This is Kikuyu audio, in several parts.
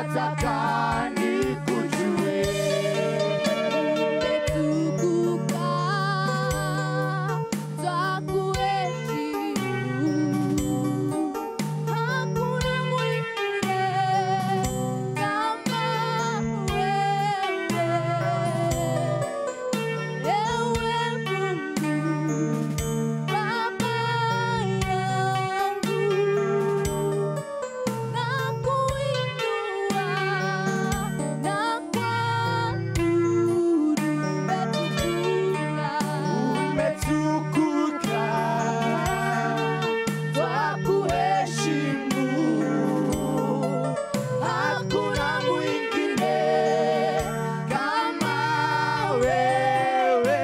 Nataka nikujue. Umetukuka, twakuheshimu. Hakuna mwingine kama wewe. Ewe Mungu Baba yangu, nakuinua na kuabudu. Umetukuka, twakuheshimu. Hakuna mwingine kama wewe.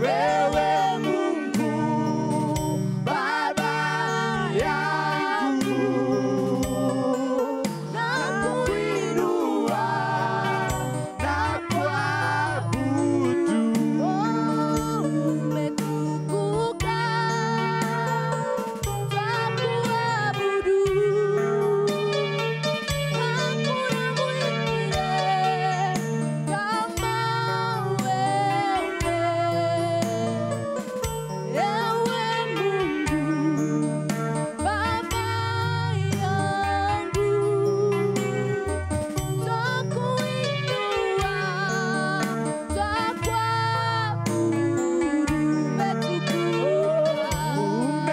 Wewe Mungu Baba yangu, nakuinua na kuabudu. Umetukuka, twakuabudu. Hakuna mwingine kama wewe. Ewe Mungu Baba yangu, twakuinua, twakuabudu.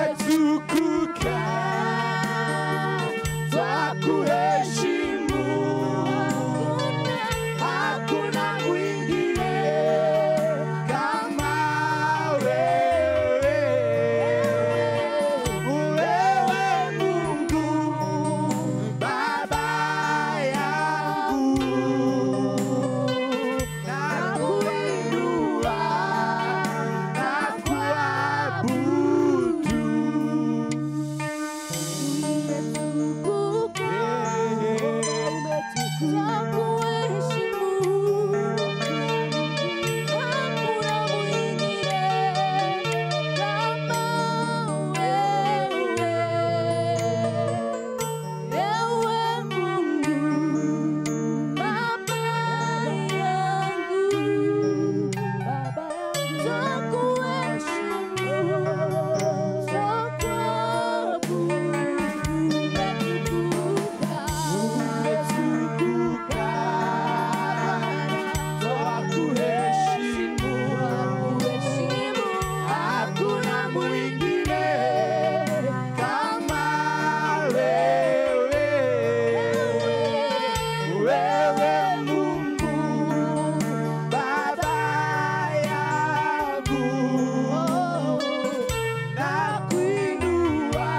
Umetukuka, twakuheshimu. Hakuna mwingine kama wewe. Wewe Mungu Baba yangu, nakuinua na kuabudu. Umetukuka, twakuheshimu. Hakuna mwingine kama wewe. Ewe Mungu Baba yangu, twakuheshimu, twakuabudu. Umetukuka, twakuheshimu. Hakuna mwingine kama wewe. Wewe Mungu Baba yangu, nakuinua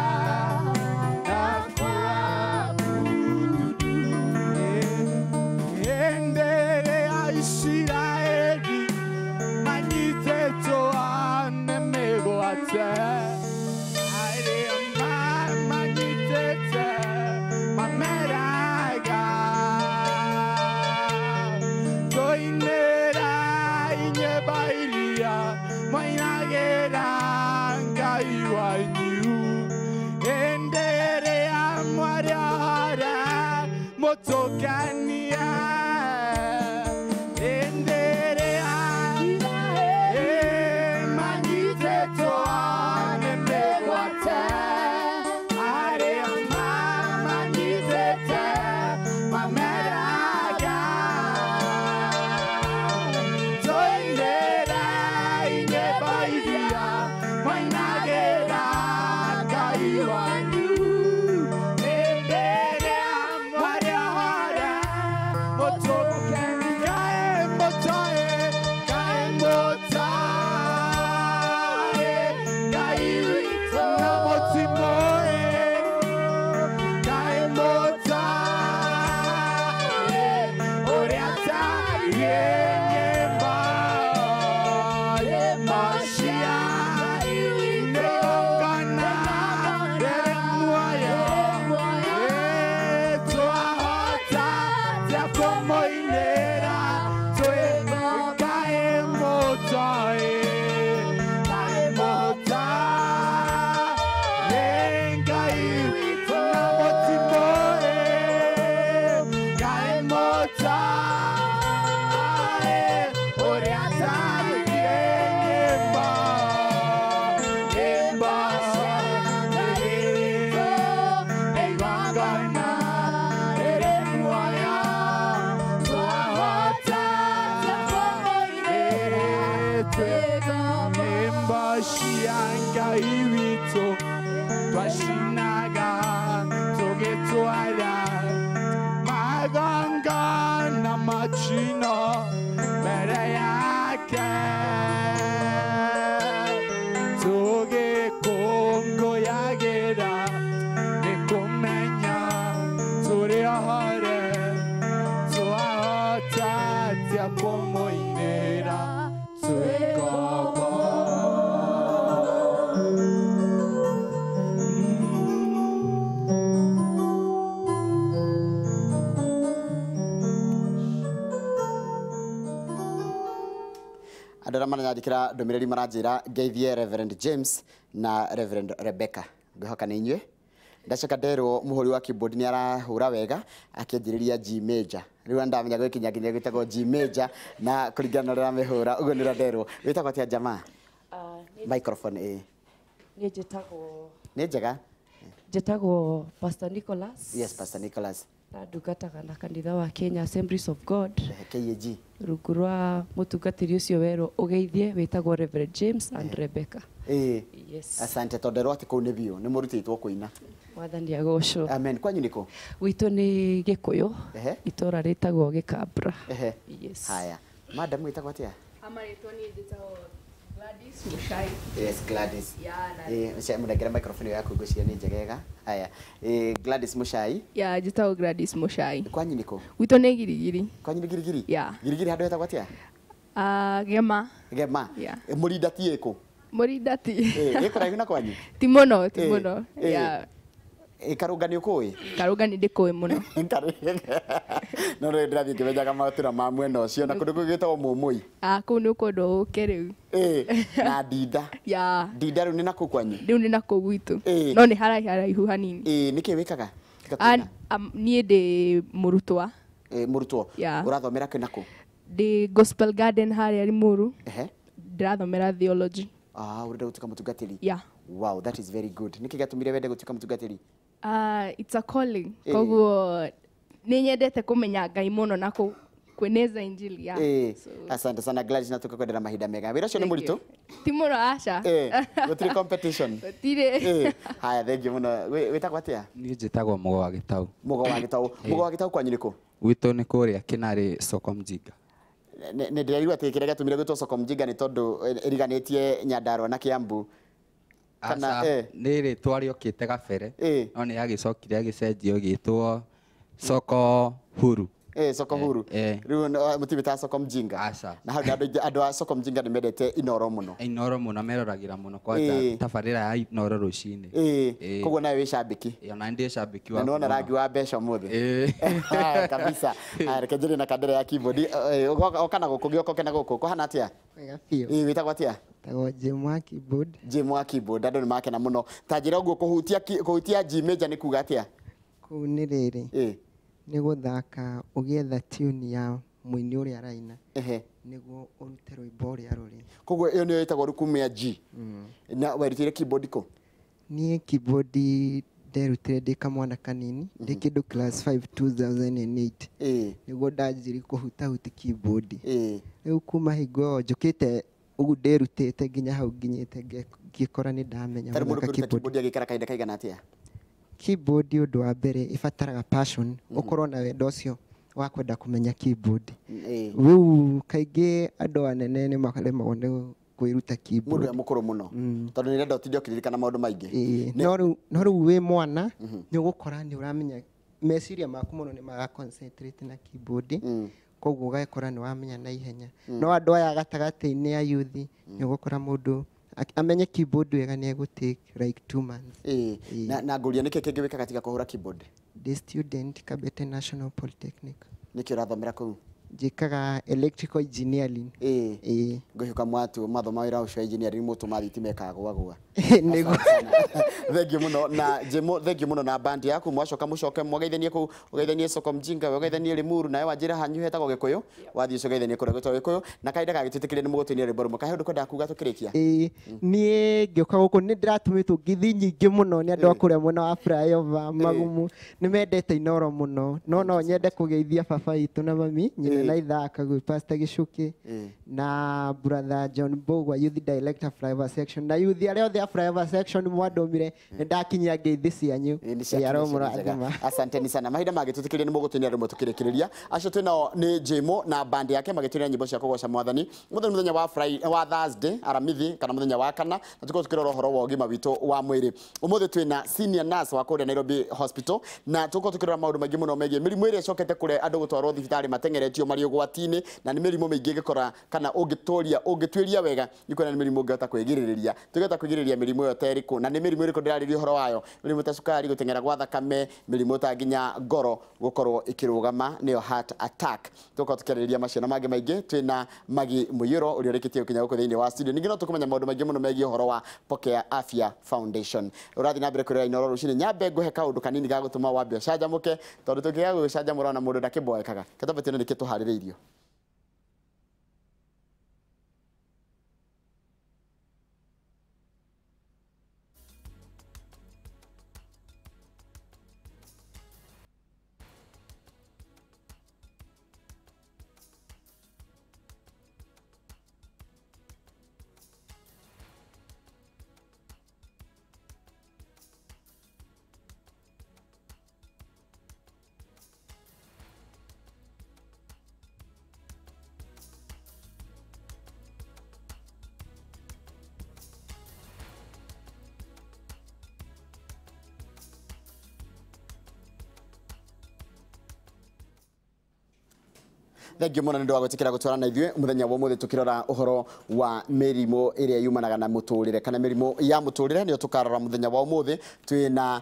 na kuabudu. Endelea Israeli, manyitetoa nemegwate. Aria manyitete mameraga. Toinera inye bairia, mainagera ngai wanyu. Endelea mwariara motokania. Endelea manyitetoa nemegwate. Aria manyitete mameraga. Toinera inye bairia, mainagera ngai wanyu. Endelea mwariara njino mbere yake tũgĩkũngũyagĩra nĩ kũmenya tũrĩ ohore twahota atĩa kũmũinĩra twĩ ngombo. Andå arĩa maranyandĩkĩra ndũmĩrĩri maranjĩra ngeithie Reverend James na Reverend Rebecca, ngwĩhoka nĩ inyuĩ. Ndacoka nderwo mũhũri wa keyboard nĩ arahũra wega akĩanjĩrĩria G major. Rĩu ndamenya gwĩkinya nginya gwĩtagwo G major na kũringana na ũrĩa aramĩhũra ũguo nĩ ũrĩa nderwo. Wĩtagwo atĩa jamaa? Microphone ĩ. Niĩ njĩtagwo Nĩ njega? Njĩtagwo Pastor Nicholas. Yes, Pastor Nicholas. Na ndungataga na kanitha wa Kenya Assemblies of God KAG. Rungu rwa mũtungatĩri ũcio werwo ũgeithie wĩtagwo Reverend James and Rebecca. Ĩ. Yes. Asante tondũ nderwo atĩ kũu nĩ biũ nĩ mũrutĩtwo kũina. Mwathani agocwo. Amen. Kwanyu nĩ kũ? Gwitũ nĩ Gĩkũyũ, Ehe. itũra rĩtagwo Gĩkambra. Ehe. Yes. Haya. Madam wĩtagwo atĩa? Amarĩtwo niĩ njĩtagwo Gladys Muchai. Yes, Gladys. Ya, na Eh, mũnengere microphone ĩyo yaku ngwĩciria nĩ njegega. Haya. Eh, Gladys Muchai. Ya, njĩtagwo Gladys Muchai. Kwanyu nĩ kũ? Gwitũ nĩ Girigiri. Kwanyu nĩ Girigiri? Ya. Girigiri handũ hetagwo atĩa? Ah, Gema. Gema. Ya. Eh, Mũrinda ti ĩkũ? Mũrinda ti. Eh, ĩ kũraihu na kwanyu? Ti mũno, ti Eh, mũno. eh. Ya, Ĩ Karũnga nĩ ũkũĩ? Karũnga nĩ ndĩkũĩ mũno. No rĩu ndĩrathiĩ ngĩmenyaga matũra ma mwena ũcio na kũndũ kũu gwĩtagwo Mũmũi. Ah, kũu nĩ ũkwendwo ũke rĩu. Ĩ, na Ndinda. Ya, Ndinda rĩu nĩ nakũu kwanyu? rĩu nĩ nakũu gwitũ. Eh. No nĩ haraihu haraihu hanini. Ĩ, nĩkĩ wĩkaga? Tiga Ah, kũina. niĩ ndĩ mũrutwa. Ĩ, mũrutwo. Ya. Ũrathomera kĩ nakũ? Ndĩ Gospel Garden harĩa Limuru. Ehe. Ndĩrathomera theology. Ah, ũrenda gũtuĩka mũtungatĩri? Ya. Wow, that is very good. Nĩkĩ gĩatũmire wende gũtuĩka mũtungatĩri? It's a calling. Eh. Koguo nĩ nyendete kũmenya Ngai mũno na kueneza injili ya. Eh, So, asante sana Gladys na tukakwendera mahinda mega. Wĩra ũcio nĩ thank mũritũ? you. Ti mũno aca. Eh, gũtirĩ competition. Gũtirĩ. Eh, haya thank you mũno. Wĩtagwo atĩa? Niĩ njĩtagwo Mũgo wa Gĩtau. Mũgo wa Gĩtau. Mũgo wa Gĩtau kwanyu nĩ kũ? Gwitũ nĩ kũrĩa Kĩnarĩ soko Mjinga. Nĩ ndĩraigua atĩ kĩrĩa gĩatũmire gwĩtwo soko Mjinga nĩ tondũ ĩriganĩtie Nyandarua na Kiambu. Kana, Aca, eh. nĩ rĩtwa rĩokĩte gabere Eh. no nĩ yagĩcokire agĩcenjio gĩtwo soko huru. Eh, soko huru. Eh. Rĩu mũtimĩtaga soko Mjinga. Aca. Na hau andũ a soko Mjinga nĩ mendete Inoro mũno. Inoro mũno meroragĩra mũno kwanja Eh. tabarĩra ya Inoro rũcinĩ. Eh, Eh. koguo nawe wĩ cambĩki. Ĩ, ona ndĩ cambĩki Na waku nĩwona mũno. rangi wa mbeca ũmũthĩ. Eh. Haya, kabisa. Haya, reke njĩrĩ na kandere ya keyboard. Oka na gũkũ, gĩoka ũke na gũkũ. Kũhana atĩa? Wega biũ. Ĩ, wĩtagwo atĩa? Tagwo Jim wa keyboard. Jim wa keyboard, andũ nĩ makena mũno. Ta njĩra ũguo kũhutia G major nĩ kuga atĩa? Kũu nĩ rĩrĩ Ĩ, nĩ gũthaka ũgĩetha tune ya mũini ũrĩa araina ehe. nĩguo ũrute rwĩmbo ũrĩa rũrĩ. Koguo ĩyo nĩyo ĩtagwo rukumia G. Na werutĩire keyboard kũ? Niĩ keyboard nderutire ndĩ kamwana kanini ndĩ kĩndũ class 5 2008 Ĩ, nĩguo ndanjirie kũhutahuti keyboard. ĩ. Rĩu kuma hingo ĩyo njũkĩte ũguo ndĩrutĩte nginya hau nginyĩte ngĩkora nĩ ndamenya Ta rĩu mũndũ gũthaka kũruta keyboard. keyboard agĩikara kahinda kaigana atĩa? Keyboard ũndũ wa mbere ĩbataraga passion, ũkorwo na wendo ũcio wa kwenda kũmenya keyboard. Ĩ. Rĩu kaingĩ andũ anene nĩ maremagwo nĩ kwĩruta Mũndũ keyboard. e mũkũrũ mũno. Tondũ nĩ renda ũtinde ũkĩririkana maũndũ maingĩ. Ĩĩ, no rĩu wĩ mwana nĩ ũgũkora nĩ ũramenya meciria maku mũno nĩ mara concentrate na keyboard, koguo ũgakora nĩ wamenya na ihenya. No andũ aya gatagatĩ-inĩ a youth nĩ ũgũkora mũndũ amenye keyboard wega nĩ egũ take like 2 months. Ĩ, Ĩĩ. na ngũria nĩkĩ kĩngĩ wĩkaga tiga kũhũra keyboard? Ndĩ student Kabete National Polytechnic. Nĩkĩ ũrathomera kũu? Njĩkaga electrical engineering. Ĩ. Ĩĩ. Ngwĩhoka mwatu mathoma wĩra ũcio wa engineering mũtũma thitima ĩkagũagũa. Nĩguo. Thank you mũno na Jimo, thank you mũno na band yaku mwacoka mũcoke mwageithanie kũu, ũgeithanie soko Mjinga, we ũgeithanie Limuru, nawe wanjĩra hanyu hetagwo Gĩkũyũ, wathiĩ ũcio ũgeithanie kũrĩa gwĩtagwo Gĩkũyũ, na kahinda gagĩtwĩtĩkĩria nĩ mũgũtũinia rwĩmbo rũmwe. Kahe ũndũ kwendaga kuga tũkĩrĩkia? Ĩĩ, niĩ ngĩũka gũkũ nĩ ndĩratũmĩtwo ngithi nyingĩ mũno nĩ andũ a kũrĩa mwena wa flyover Magumu, nĩ mendete Inoro mũno, no no nyende kũgeithia baba witũ na mami, nyina Na Ithaa Kagui, Pastor Gicuki na brother John Mbugua, youth director Flyover section, na youth arĩa othe a Flyover section mwandũmire, nĩ ndakinyia ngeithi cianyu. Ĩĩ, nĩ ciakinya Ĩĩ, cio njega. aromũrathima. Asanteni sana. Mahinda mangĩtũtĩkĩria nĩ mũgũtũinĩra rwĩmbo tũkĩrĩkĩrĩria. Acio twĩnao nĩ Jmo na band yake magĩtũinĩra nyĩmbo cia kũgoca mwathani. Mũthenya mũthenya wa Friday, wa Thursday, Aramithi kana mũthenya wa kana, na tũkorwo tũkĩrora ũhoro wa ũgima witũ wa mwĩrĩ. Ũmũthĩ twĩna senior nurse wa kũrĩa Nairobi Hospital, na tũkorwo tũkĩrora maũndũ maingĩ mũno megiĩ mĩrimũ ĩrĩa ĩcokete kũrĩa andũ gũtwarwo thibitarĩ mateng'eretio marĩ ũgwati-inĩ, na nĩ mĩrimũ mĩingĩ ĩngĩkora kana ũngĩtũria ũngĩtuĩria wega nĩ kuona nĩ mĩrimũ ũngĩhota kwĩgirĩrĩria. Tũngĩhota kwĩgirĩrĩria mĩrimũ ĩyo ta ĩrĩkũ, na nĩ mĩrimũ ĩrĩkũ ndĩrarĩria ũhoro wayo? Mĩrimũ ta cukari, gũteng'era gwa thakame, mĩrimũ ta nginya ngoro gũkorwo ĩkĩrũgama nĩyo heart attack. Tũkorwo tũkĩarĩrĩria macio na mangĩ maingĩ twĩna Magi Mũiyũro ũrĩa ũrĩkĩtie gũkinya gũkũ thĩinĩ wa studio. Ningĩ no tũkũmenya maũndũ maingĩ mũno megiĩ ũhoro wa Pokea Afya Foundation. Ũrathiĩ na mbere kwĩrora Inooro rũcinĩ. Nyambe ngũhe kaũndũ kanini ga gũtũma wambe ũcanjamũke, tondũ tũngĩaga gũgĩcanjamũra ona mũndũ ndakĩmboekaga. Kĩtambe tĩno nĩkĩ tũharĩrĩirio. Thank you mũno nĩ ũndũ wa gwĩtĩkĩra gũtwarana na ithuĩ mũthenya wa ũmũthĩ tũkĩrora ũhoro wa mĩrimũ ĩrĩa yumanaga na mũtũrĩre kana mĩrimũ ya mũtũrĩre nĩyo tũkarora mũthenya wa ũmũthĩ. Twĩna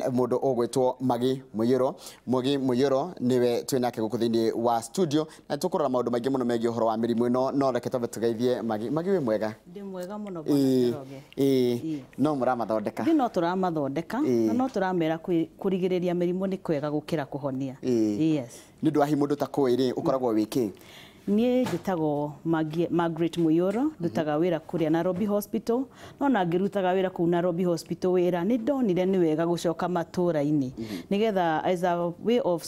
mũndũ ũgwĩtwo Magi Mũiyũro. Magi Mũiyũro nĩwe twĩnake gũkũ thĩinĩ wa studio, na tũkũrora maũndũ maingĩ mũno megiĩ ũhoro wa mĩrimũ ĩno. No reke twambe tũgeithie Magi. Magi, wĩ mwega? Ndĩ mwega mũno, bwana Ĩĩ, Njoroge. ĩĩ, no mũramathondeka? Ndĩ no tũramathondeka, Ĩĩ. na no tũramera kũrigĩrĩria mĩrimũ nĩ kwega gũkĩra kũhonia. Ĩĩ. Yes. Nĩ ũndũ wa hihi mũndũ ta kũĩ rĩ, ũkoragwo wĩ kĩ? Niĩ njĩtagwo Margaret Mũiyũro, ndutaga wĩra kũrĩa Nairobi Hospital. No na ngĩrutaga wĩra kũu Nairobi Hospital wĩra nĩ ndonire nĩ wega gũcoka matũra-inĩ nĩgetha as a way of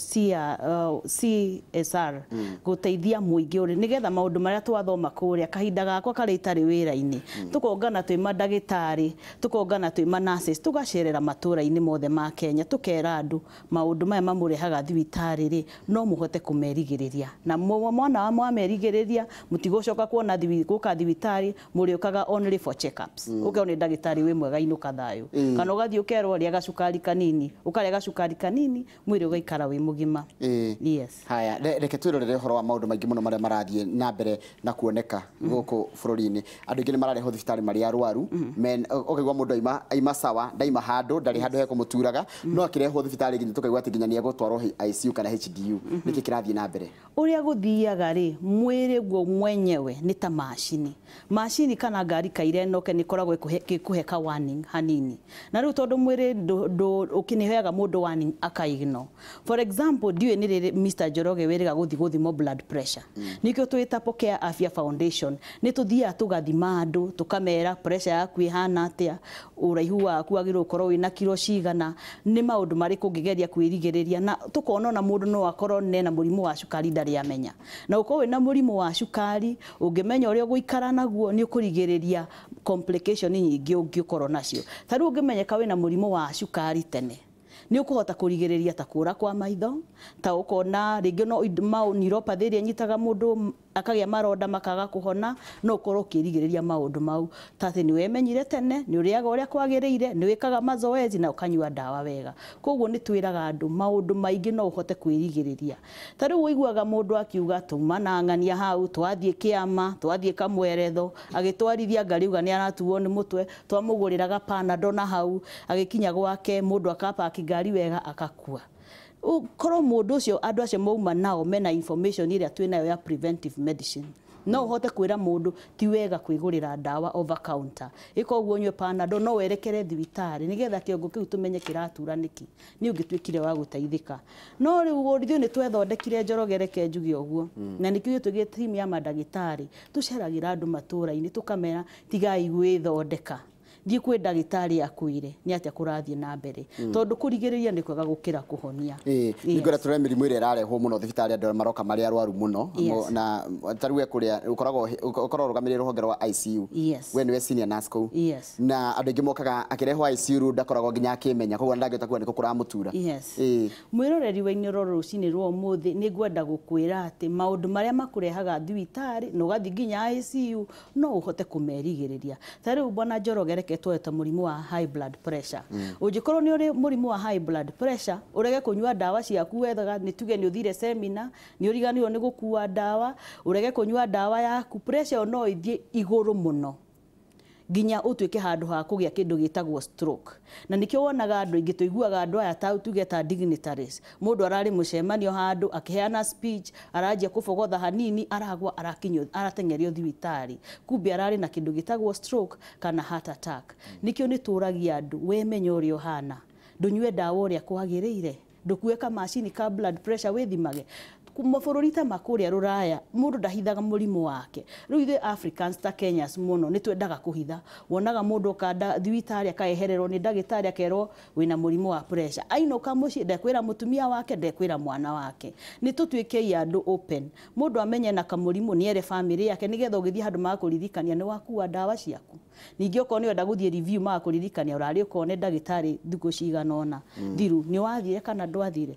CSR gũteithia mũingĩ ũrĩ nĩgetha maũndũ marĩa twathoma kũrĩa kahinda gakwa karĩa itarĩ wĩra-inĩ, tũkongana twĩ mandagĩtarĩ, tũkongana twĩ ma nurses, tũgacerera matũra-inĩ mothe ma Kenya, tũkera andũ maũndũ maya mamũrehaga thibitarĩ rĩ, no mũhote kũmerigĩrĩria, na mwana wa mwamerigĩrĩria mũtigũcoka kuona gũka thibitarĩ, mũrĩũkaga only for checkups. Ũkerwo nĩ ndagĩtarĩ wĩ mwega, inũka thayũ, kana ũgathiĩ ũkerwo rĩa gacukari kanini, ũkarĩa gacukari kanini, mwĩrĩ ũgaikara wĩ mũgima. Ĩĩ. Yes. Haya, reke twĩrorere ũhoro wa maũndũ maingĩ mũno marĩa marathiĩ na mbere na kuoneka gũkũ bũrũri-inĩ. Andũ aingĩ nĩ mararehwo thibitarĩ marĩ arwaru, ũkaigua mũndũ aima sawa, ndaima handũ, ndarĩ handũ hekũmũturaga, no akĩrehwo thibitarĩ nginya tũkaigua atĩ nginya nĩ egũtwarwo ICU kana HDU. Nĩkĩ kĩrathiĩ na mbere? Ũrĩa gũthiaga rĩ, mwĩrĩ guo mwenyewe nĩ ta macini, macini kana ngari kaire ĩnoke nĩ ĩkoragwo ĩkũhe ka warning hanini, na rĩu tondũ mwĩrĩ ũkĩnĩheaga mũndũ warning akaignore. For example, ndiũĩ nĩ rĩrĩ Mr Njoroge wĩrĩga gũthiĩ gũthimwo blood pressure. Nĩkĩo twĩta Pokea Afya Foundation, nĩ tũthiaga tũgathima andũ, tũkamera pressure yaku ĩhana atĩa, ũraihu waku wagĩrĩirwo gũkorwo wĩna kiro cigana, nĩ maũndũ marĩkũ ũngĩgeria kwĩrigĩrĩria, na tũkona ona mũndũ no akorwo nena mũrimũ wa cukari ndarĩ amenya. Na ũkorwo wĩna mũrimũ wa cukari, ũngĩmenya ũrĩa ũgũikara naguo nĩ ũkũrigĩrĩria complication nyingĩ ũngĩkorwo nacio. Ta rĩu ũngĩmenyeka wĩna mũrimũ wa cukari tene, nĩ ũkũhota kũrigĩrĩria ta kũra kwa maitho, ta ũkona rĩngĩ no neuropathy ĩrĩa ĩnyitaga mũndũ akagĩa maronda makaga kũhona, no ũkorwo ũkĩrigĩrĩria maũndũ mau. Ta atĩ nĩ wemenyire tene, nĩ ũrĩaga ũrĩa kwagĩrĩire, nĩ wĩkaga mazoezi na ũkanyua ndawa wega. Koguo nĩ twĩraga andũ maũndũ maingĩ no ũhote kwĩrigĩrĩria. Ta rĩu ũiguaga mũndũ akiuga tuma na ng'ania hau, twathiĩ kĩama, twathiĩ kamweretho, agĩtwarithia ngari auga nĩ aratuo nĩ mũtwe, twamũgũrĩraga Panadol na hau, agĩkinya gwake mũndũ akapaki ngari wega akakua. Korwo mũndũ ũcio, andũ acio mauma nao mena information ĩrĩa twĩnayo ya preventive medicine, no ũhote kwĩra mũndũ ti wega kwĩgũrĩra ndawa over counter, ĩka ũguo ũnyue Panadol, no werekere thibitarĩ nĩgetha kĩongo kĩu tũmenye kĩratura nĩkĩ, nĩ ũngĩtuĩkire wa gũteithĩka. No rĩu ithuĩ nĩ twethondekire, Njoroge, reke njuge ũguo, na nĩkĩo ithuĩ twĩ team ya mandagĩtarĩ tũceragĩra andũ matũra-inĩ tũkamera tigai gwĩthondeka. Thiĩ kwĩ ndagĩtarĩ akwĩre nĩ atĩa kũrathiĩ na mbere, tondũ kũrigĩrĩria nĩ kwega gũkĩra kũhonia. Nĩ ngwenda tũrore mĩrimũ ĩrĩa ĩrarehwo mũno thibitarĩ, andũ maroka marĩ arwaru mũno. Na ta rĩu we kũrĩa ũkoragwo, ũkoragwo ũrũgamĩrĩire rũhonge rwa ICU. Yes. We nĩwe senior nurse kũu. Yes. Na andũ aingĩ mokaga akĩrehwo ICU, rĩu ndakoragwo nginya akĩmenya, koguo ndangĩhota kuga nĩkũ kũramũtura. Yes. Mwĩroreri wa Inooro rũcinĩ rwa ũmũthĩ, nĩ ngwenda gũkwĩra atĩ maũndũ marĩa makũrehaga thibitarĩ na ũgathiĩ nginya ICU no ũhote kũmerigĩrĩria. Ta rĩu bwana Njoroge, reke tuoe ta mũrimũ wa high blood pressure. Ũngĩkorwo nĩ ũrĩ mũrimũ wa high blood pressure, ũrege kũnyua ndawa ciaku wethaga, nĩ tuge nĩ ũthire semina, nĩ ũriganĩirwo nĩ gũkua ndawa, ũrege kũnyua ndawa yaku, pressure ĩyo no ĩthiĩ igũrũ mũno nginya ũtuĩke handũ ha kũgĩa kĩndũ gĩtagwo stroke. Na nĩkĩo wonaga andũ aingĩ, tũiguaga andũ aya ta tuge ta dignitaries, mũndũ ararĩ mũcemanio handũ akĩheana speech, aranjia kũbogotha hanini, aragwa, arakinyio, arateng'erio thibitarĩ, kumbe ararĩ na kĩndũ gĩtagwo stroke kana heart attack. Nĩkĩo nĩ tũragia andũ, we menya ũrĩa ũhana, ndũnyue ndawa ũrĩa kwagĩrĩire, ndũkue kamacini ka blood pressure wĩthimage. Mabũrũri ta makũrĩa rũraya mũndũ ndahithaga mũrimũ wake. Rĩu ithuĩ Africans ta Kenyans mũno nĩ twendaga kũhitha. Wonaga mũndũ okanda thibitarĩ, akaehererwo nĩ ndagĩtarĩ, akerwo wĩna mũrimũ wa pressure, ainũka mũciĩ ndekwĩra mũtumia wake, ndekwĩra mwana wake. Nĩ tũtuĩkei andũ open, mũndũ amenye na kamũrimũ nĩ ere famĩlĩ yake, nĩgetha ũgĩthiĩ handũ magakũririkania nĩ wakua ndawa ciaku. Ningĩ okorwo nĩ wenda gũthiĩ review, magakũririkania ũrarĩ ũkone ndagĩtarĩ thikũ cigana ũna thiru, nĩ wathire kana ndwathire.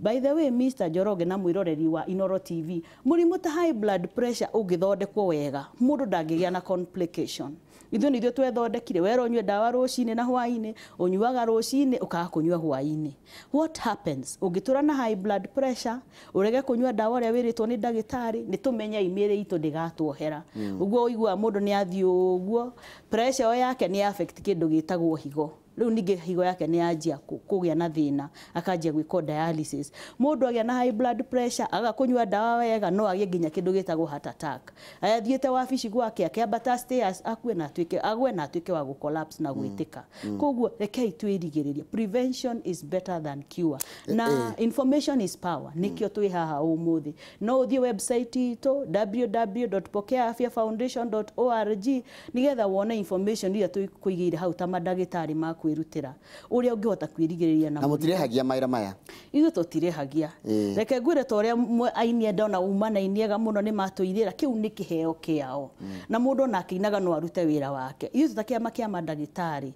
By the way, Mr. Njoroge na mwĩroreri wa Inooro TV, mũrimũ ta high blood pressure ũngĩthondekwo wega, mũndũ ndangĩgĩa na complication. Ithuĩ nĩ ithuĩ twethondekire. Werwo ũnyue ndawa rũcinĩ na hwaĩ-inĩ, ũnyuaga rũcinĩ, ũkaga kũnyua hwaĩ-inĩ. What happens ũngĩtũra na high blood pressure, ũrege kũnyua ndawa ũrĩa wĩrĩtwo nĩ ndagĩtarĩ? Nĩ tũmenyei mĩĩrĩ itũ ndĩgatuohera. Ũguo ũiguaga mũndũ nĩ athiĩ ũguo, pressure ĩyo yake nĩ affect kĩndũ gĩtagwo higo. Rĩu ningĩ higo yake nĩ yanjia kũgĩa na thĩna, akanjia gwĩkwo dialysis. Mũndũ agĩa na high blood pressure, aga kũnyua ndawa wega, no agĩe nginya kĩndũ gĩtagwo heart attack. Athiĩte wabici gwake, akĩambata stairs, akue na atuĩke agwe na atuĩke wa gũ-collapse na gwĩtĩka. Koguo rekei twĩrigĩrĩrie, prevention is better than cure, na information is power. Nĩkĩo twĩ haha ũmũthĩ. No ũthiĩ website itũ www.pokeaafyafoundation.org nĩgetha wone information iria tũkũigĩire hau ta mandagĩtarĩ ma kwĩrutĩra, ũrĩa ũngĩhota kwĩrigĩrĩria na Na mũtirĩhagia mawĩra maya? Ithuĩ tũtirĩhagia. Reke ngwĩre, ta ũrĩa aini ndona uma na aini ega mũno nĩ matũirĩra, kĩu nĩ kĩheo kĩao, na mũndũ ona akĩinaga no arute wĩra wake. Ithuĩ ta kĩama kĩa mandagĩtarĩ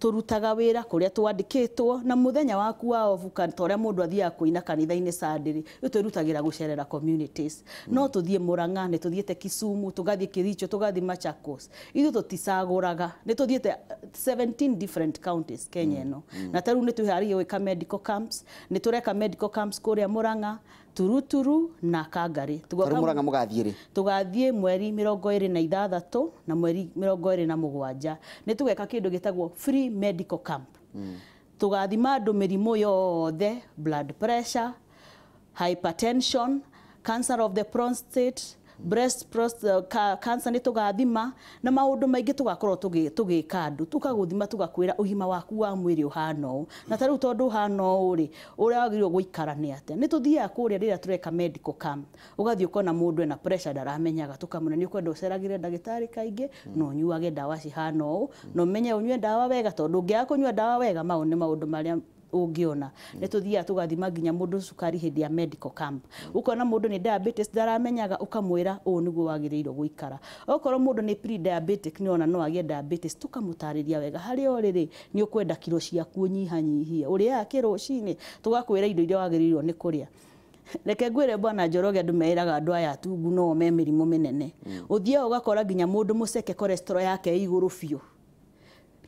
tũrutaga wĩra kũrĩa twandĩkĩtwo, na mũthenya waku wa obu, ta ũrĩa mũndũ athiaga kũina kanitha-inĩ Sunday, rĩ twĩrutagĩra gũcerera communities. No tũthiĩ Murang'a, nĩ tũthiĩte Kisumu, tũgathiĩ Kericho, tũgathiĩ Machakos. Ithuĩ tũticagũraga, nĩ tũthiĩte 17 different counties Kenya ĩno. Na ta rĩu nĩ twĩharĩirie gwĩka medical camps, nĩ tũreka medical camps kũrĩa Murang'a, Turuturu na Kangari. Tarĩu Mũrang'a mũgathiĩ rĩ? Tũgathiĩ mweri 26 na mweri 27. Nĩ tũgeka kĩndũ gĩtagwo free medical camp. Tũgathima andũ mĩrimũ yothe, blood pressure, hypertension, cancer of the prostate, breast cancer nĩ tũgathima, na maũndũ maingĩ tũgakorwo tũgĩka andũ, tũkagũthima, tũgakwĩra ũgima waku wa mwĩrĩ ũhana ũũ, na ta rĩu tondũ ũhana ũũ rĩ, ũrĩa wagĩrĩirwo gũikara nĩ atĩa. Nĩ tũthiaga kũrĩa rĩrĩa tũreka medical camp, ũgathiĩ ũkona mũndũ ena pressure ndaramenyaga, tũkamwĩra nĩ ũkwenda ũceragĩre ndagĩtarĩ kaingĩ na ũnyuage ndawa cihana ũũ, na ũmenye ũnyue ndawa wega, tondũ ũngĩaga kũnyua ndawa wega, mau nĩ maũndũ marĩa ũngĩona. Nĩ tũthiaga tũgathima nginya mũndũ cukari hĩndĩ ya medical camp. Ũkona mũndũ nĩ diabetes ndaramenyaga, ũkamwĩra ũũ nĩguo wagĩrĩirwo gũikara. Okorwo mũndũ nĩ pre-diabetic, nĩ ona no agĩe diabetes, tũkamũtarĩria wega harĩa ũrĩ rĩ, nĩ ũkwenda kiro ciaku ũnyihanyihie, ũrĩaga kĩ rũcinĩ, tũgakwĩra indo iria wagĩrĩirwo nĩ kũrĩa. Reke ngwĩre bwana Njoroge, andũ meraga andũ aya atungu no me mĩrimũ mĩnene. Ũthiaga ũgakora nginya mũndũ mũceke cholesterol yake ĩ igũrũ biũ,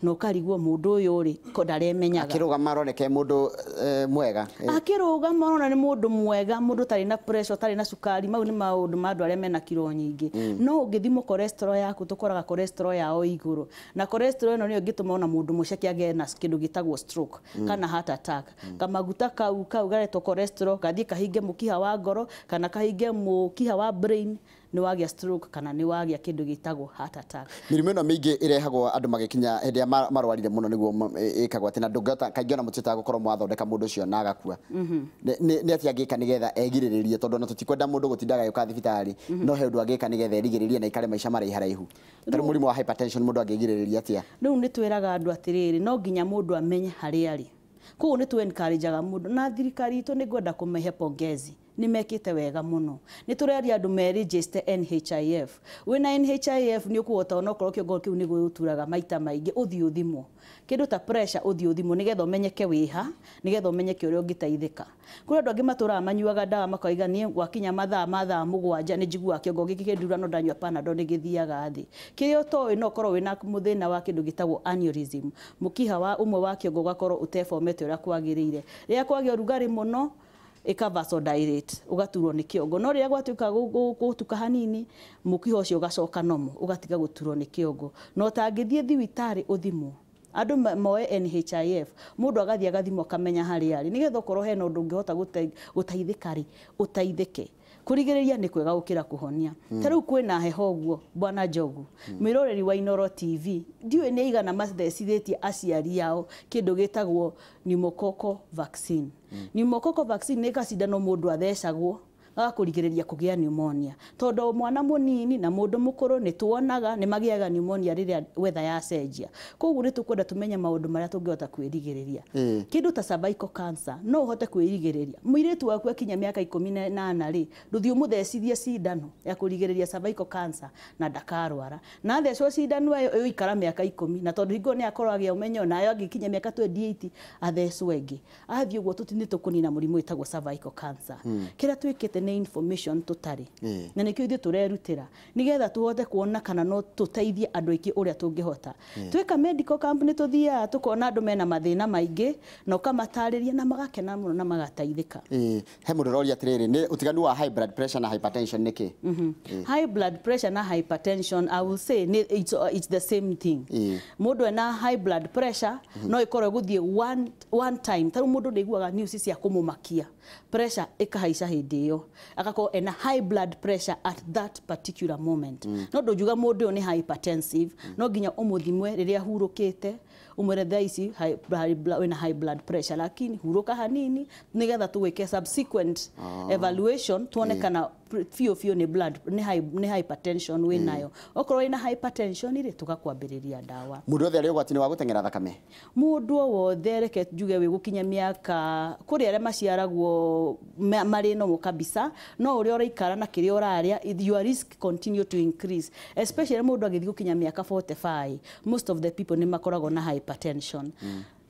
na ũkarigwo mũndũ ũyũ rĩ, ko ndaremenyaga. Akĩrũgama aroneka e mũndũ mwega. Akĩrũgama ũrona nĩ mũndũ mwega, mũndũ ũtarĩ na pressure, ũtarĩ na cukari. Mau nĩ maũndũ ma andũ arĩa mena kiro nyingĩ. No ũngĩthimwo cholesterol yaku, tũkoraga cholesterol yao ĩ igũrũ, na cholesterol ĩno nĩyo ĩngĩtũma ona mũndũ mũceke agĩe na kĩndũ gĩtagwo stroke kana heart attack. Kamaguta kau garetwo cholesterol gathiĩ kahinge mũkiha wa ngoro kana kahinge mũkiha wa brain. Nĩ wagĩa stroke kana nĩ wagĩa kĩndũ gĩtagwo heart attack. Mĩrimũ ĩno mĩingĩ ĩrehagwo andũ magĩkinya hĩndĩ ĩrĩa marwarire mũno nĩguo ĩkagwo atĩ na ndũngĩhota kaingĩ ona mũtihotaga gũkorwo mwathondeka mũndũ ũcio na agakua. Nĩ atĩa angĩka nĩgetha egirĩrĩrie, tondũ ona tũtikwenda mũndũ gũtinda agĩũka thibitarĩ, no he ũndũ angĩka nĩgetha erigĩrĩrie na ikare maica maraiharaihu? Ta rĩu mũrimũ wa hypertension mũndũ angĩgirĩrĩria atĩa? Rĩu nĩ twĩraga andũ atĩrĩrĩ, no nginya mũndũ amenye harĩa arĩ. Koguo nĩ tũ encourage-aga mũndũ, na thirikari itũ nĩ ngwenda kũmĩhe pongezi, nĩ mekĩte wega mũno. Nĩ tũreria andũ me-register NHIF. Wĩna NHIF nĩ ũkũhota, onokorwo kĩongo kĩu nĩ gũgũturaga maita maingĩ, ũthiĩ ũthimwo kĩndũ ta pressure, ũthiĩ ũthimwo nĩgetha ũmenyeke wĩha, nĩgetha ũmenyeke ũrĩa ũngĩteithĩka. Kũrĩ andũ angĩ matũraga manyuaga ndawa, makoiga niĩ gwakinya mathaa ma thaa 7 nĩ njiguaga kĩongo gĩkĩ kĩndura, no ndanyua Panadol nĩ gĩthiaga thĩ. Kĩrĩa ũtoĩ, no ũkorwo wĩna mũthĩna wa kĩndũ gĩtagwo aneurysm, mũkiha wa ũmwe wa kĩongo ũgakorwo ũtebomete ũrĩa kwagĩrĩire. Rĩrĩa kwagĩa ũrugarĩ mũno, ĩka vasodilate, ũgaturwo nĩ kĩongo, no rĩrĩa gwatuĩka gũtuka hanini, mũkiha ũcio ũgacoka normal, ũgatiga gũturwo nĩ kĩongo. Na ũtangĩthiĩ thibitarĩ ũthimwo, andũ moe NHIF, mũndũ agathiĩ agathimwo akamenya harĩa arĩ, nĩgetha okorwo hena ũndũ ũngĩhota gũteithĩka rĩ, ũteithĩke. Kũrigĩrĩria nĩ kwega gũkĩra kũhonia. Ta rĩu kwĩna heho ũguo, bwana Njogu, mwĩroreri wa Inooro TV, ndiũĩ nĩ aigana mathecithĩtie aciari ao kĩndũ gĩtagwo pneumococcal vaccine. Pneumococcal vaccine nĩ gacindano mũndũ athecagwo gagakũrigĩrĩria kũgĩa pneumonia, tondũ mwana mũnini na mũndũ mũkũrũ nĩ tuonaga nĩ magĩaga pneumonia rĩrĩa weather yacenjia. Koguo nĩ tũkwenda tũmenye maũndũ marĩa tũngĩhota kwĩrigĩrĩria. Kĩndũ ta cervical cancer no ũhote kwĩrigĩrĩria. Mũirĩtu waku akinya mĩaka 18 rĩ, ndũthiĩ ũmũthecithie cindano ya kũrigĩrĩria cervical cancer na ndakarwara. Na athecwo cindano ĩyo ĩgũikara mĩaka 10, na tondũ hingo nĩ akorwo agĩa ũmenyo, nayo angĩkinya mĩaka 28 athecwo ĩngĩ. Athiĩ ũguo nĩ tũkũnina mũrimũ wĩtagwo cervical cancer. Kĩrĩa twĩkĩte nĩ information tũtarĩ, na nĩkĩo ithuĩ tũrerutĩra nĩgetha tũhote kuona kana no tũteithie andũ aingĩ ũrĩa tũngĩhota. Twĩka medical camp nĩ tũthiaga tũkona andũ mena mathĩna maingĩ, na ũkamatarĩria na magakena mũno na magateithĩka. He mũndũ ũroria atĩrĩrĩ, nĩ ũtiganu wa high blood pressure na hypertension nĩ kĩ? High blood pressure na hypertension, I will say it's the same thing. Mũndũ ena high blood pressure no ĩkorwo ĩgũthiĩ one time. Ta rĩu mũndũ nĩ news cia kũmũmakia, pressure ĩkahaica hĩndĩ ĩyo, agakorwo ena high blood pressure at that particular moment. No ndũngiuga mũndũ ũyũ nĩ hypertensive. No nginya ũmũthimwe rĩrĩa ahurũkĩte, ũmwĩre thaa ici wĩna high blood pressure, lakini hurũka hanini nĩgetha tũgwĩke subsequent evaluation, tuone kana biũ biũ nĩ blood nĩ high, nĩ hypertension wĩnayo. Okorwo wĩna hypertension rĩ, tũgakwambĩrĩria ndawa. Mũndũ othe arĩ ũgwati-inĩ wa gũteng'era thakame? Mũndũ o wothe, reke njuge wĩ gũkinya mĩaka, kũrĩ arĩa maciaragwo marĩ normal kabisa, no ũrĩa ũraikara na kĩrĩa ũrarĩa, your risk continue to increase, especially mũndũ agĩthiĩ gũkinya mĩaka 45. Most of the people nĩ makoragwo na hypertension,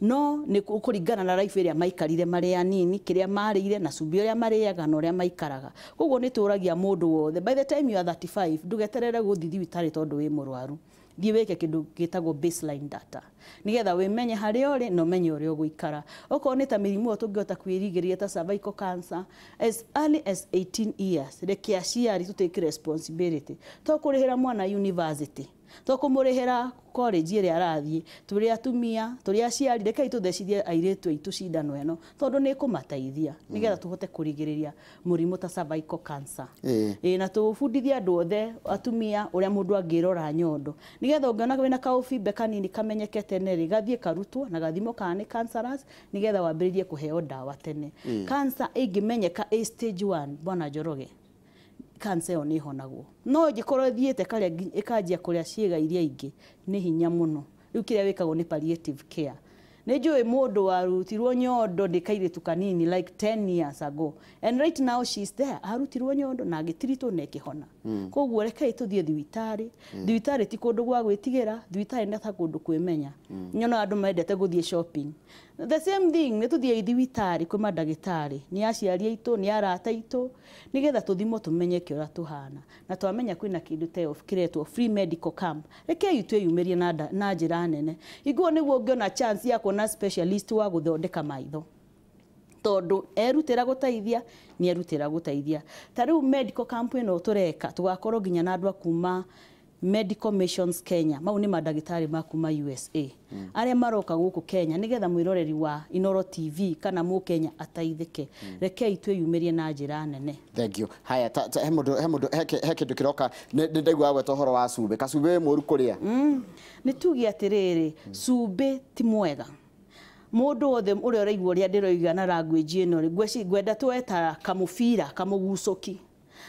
no nĩ kũringana na life ĩrĩa maikarire marĩ anini, kĩrĩa marĩire na cumbĩ ũrĩa marĩaga na ũrĩa maikaraga. Koguo nĩ tũragia mũndũ wothe, by the time you are 35, ndũgeterere gũthiĩ thibitarĩ tondũ wĩ mũrwaru. Thiĩ wĩke kĩndũ gĩtagwo baseline data nĩgetha wĩmenye harĩa ũrĩ na ũmenye ũrĩa ũgũikara. Okorwo nĩ ta mĩrimũ ĩyo tũngĩhota kwĩrigĩrĩria ta cervical cancer as early as 18 years, reke aciari tũ take responsibility. To kũrĩhĩra mwana university, to kũmũrĩhĩra college ĩrĩa arathiĩ, tũrĩ atumia, tũrĩ aciari, rekei tũthecithie airĩtu aitũ cindano ĩno, tondũ nĩ ĩkũmateithia nĩgetha tũhote kũrigĩrĩria mũrimũ ta cervical cancer. Ĩĩ, na tũbundithie andũ othe atumia ũrĩa mũndũ angĩrora nyondo, nĩgetha ũngĩona wĩna kaũbimbe kanini kamenyeke tene rĩ, gathiĩ karutwo na gathimwo kana nĩ cancerous, nĩgetha wambĩrĩrie kũheo ndawa tene. Cancer ĩngĩmenyeka ĩ stage 1, bwana Njoroge, cancer ĩyo nĩ ĩhonagwo. No ĩngĩkorwo ĩthiĩte karĩa ĩkanjia kũrĩa ciĩga iria ingĩ, nĩ hinya mũno. Rĩu kĩrĩa wĩkagwo nĩ palliative care. Nĩ njũĩ mũndũ warutirwo nyondo ndĩ kairĩtu kanini like 10 years ago, and right now she's there. Arutirwo nyondo na agĩtiritwo na ĩkĩhona. Koguo rekei tũthiĩ thibitarĩ. Thibitarĩ ti kũndũ gwa gwĩtigĩra, thibitarĩ nĩ ta kũndũ kwĩmenya. Nyonaga andũ mendete gũthiĩ shopping, the same thing, nĩ tũthiĩ thibitarĩ kwĩ mandagĩtarĩ, nĩ aciari aitũ, nĩ arata aitũ, nĩgetha tũthimwo tũmenye ũrĩa tũhana. Na twamenya kwĩna kĩndũ ta ĩyo kĩretwo free medical camp, rekei twĩyumĩrie na njĩra nene. Iguo nĩguo ũngĩona chance ya kuona specialist wa gũthondeka maitho, tondũ erutĩra gũteithia, nĩ erutĩra gũteithia. Ta rĩu medical camp ĩno tũreka, tũgakorwo nginya na andũ a kuma Medical Missions Kenya mau nĩ mandagĩtarĩ ma kuma USA arĩa maroka gũkũ Kenya nĩgetha mwĩroreri wa Inoro TV kana mũkenya ateithĩke. Rekei twĩyumĩrie na njĩra nene. Thank you. Haya, he mũndũ he mũndũ he kĩndũ kĩroka nĩ ndaigua gweta ũhoro wa cumbĩ. Kacumbĩ wĩ mũru kũrĩa? Nĩ tuge atĩrĩrĩ, cumbĩ ti mwega. Mũndũ wothe ũrĩa ũraigua ũrĩa ndĩroiga na language ĩno rĩ, ngwenda tweta kamũbira kamũgucũki.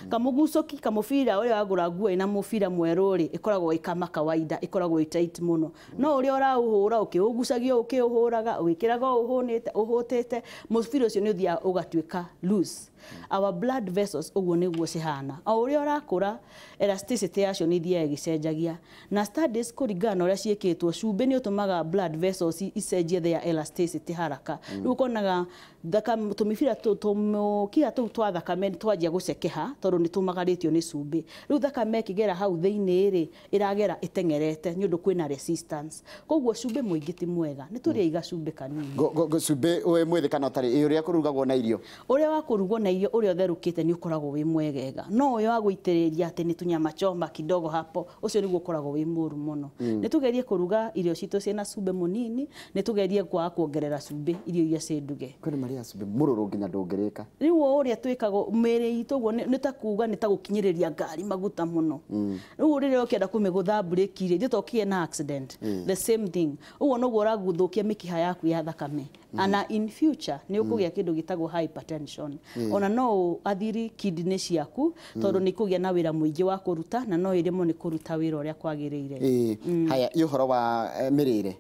Kamũgucũki kamũbira ũrĩa wagũra nguo ĩna mũbira mwerũ rĩ, ĩkoragwo ĩ kama kawaida, ĩkoragwo ĩ tight mũno. No ũrĩa ũraũhũra ũkĩũgucagia ũkĩũhũraga ũgĩkĩraga ũhũnĩte ũhũtĩte, mũbira ũcio nĩ ũthiaga ũgatuĩka loose. Our blood vessels ũguo nĩguo cihana. O ũrĩa ũrakũra elasticity yacio nĩ ithiaga ĩgĩcenjagia. Na studies kũringana na ũrĩa ciĩkĩtwo, cumbĩ nĩ ũtũmaga blood vessels icenjie their elasticity haraka. Rĩu ũkonaga tũmĩbira tũmũkiha tũu twa thakame nĩ twanjia gũcekeha tondũ nĩ tũmagarĩtio nĩ cumbĩ. Rĩu thakame ĩkĩgera hau thĩinĩ rĩ, ĩragera ĩteng'erete nĩ ũndũ kwĩna resistance. Koguo cumbĩ mũingĩ ti mwega. Nĩ tũrĩe iga cumbĩ kanini. Cumbĩ wĩ mwĩthĩ kana ũtarĩ, ũrĩa kũrugagwo na irio? Ũrĩa wa kũrugwo na irio ũrĩa ũtherũkĩte nĩ ũkoragwo wĩ mwegega. No ũyũ wa gũitĩrĩria atĩ nĩ tũnyama choma kidogo hapo, ũcio nĩguo ũkoragwo wĩ mũru mũno. Nĩ tũgerie kũruga irio citũ ciĩna cumbĩ mũnini, nĩ tũgerie kwaga kuongerera cumbĩ irio iria ciĩ nduge. Kwĩna marĩa cumbĩ mũrũrũ nginya ndũngĩrĩka. Rĩu o ũrĩa twĩkaga mĩĩrĩ itũ ũguo nĩ ta kuga nĩ ta gũkinyĩrĩria ngari maguta mũno. Rĩu rĩrĩa ũkĩenda kũmĩgũtha breki rĩ, ithuĩ tokĩgĩe na accident. The same thing. Ũguo noguo ũragũthũkia mĩkiha yaku ya thakame. Ana in future nĩ ũkũgĩa kĩndũ gĩtagwo hypertension. Ona no athiri kidney ciaku tondũ nĩ ikũgĩa na wĩra mũingĩ wa kũruta na no ĩremwo nĩ kũruta wĩra ũrĩa kwagĩrĩire. Haya, ĩ ũhoro wa mĩrĩre.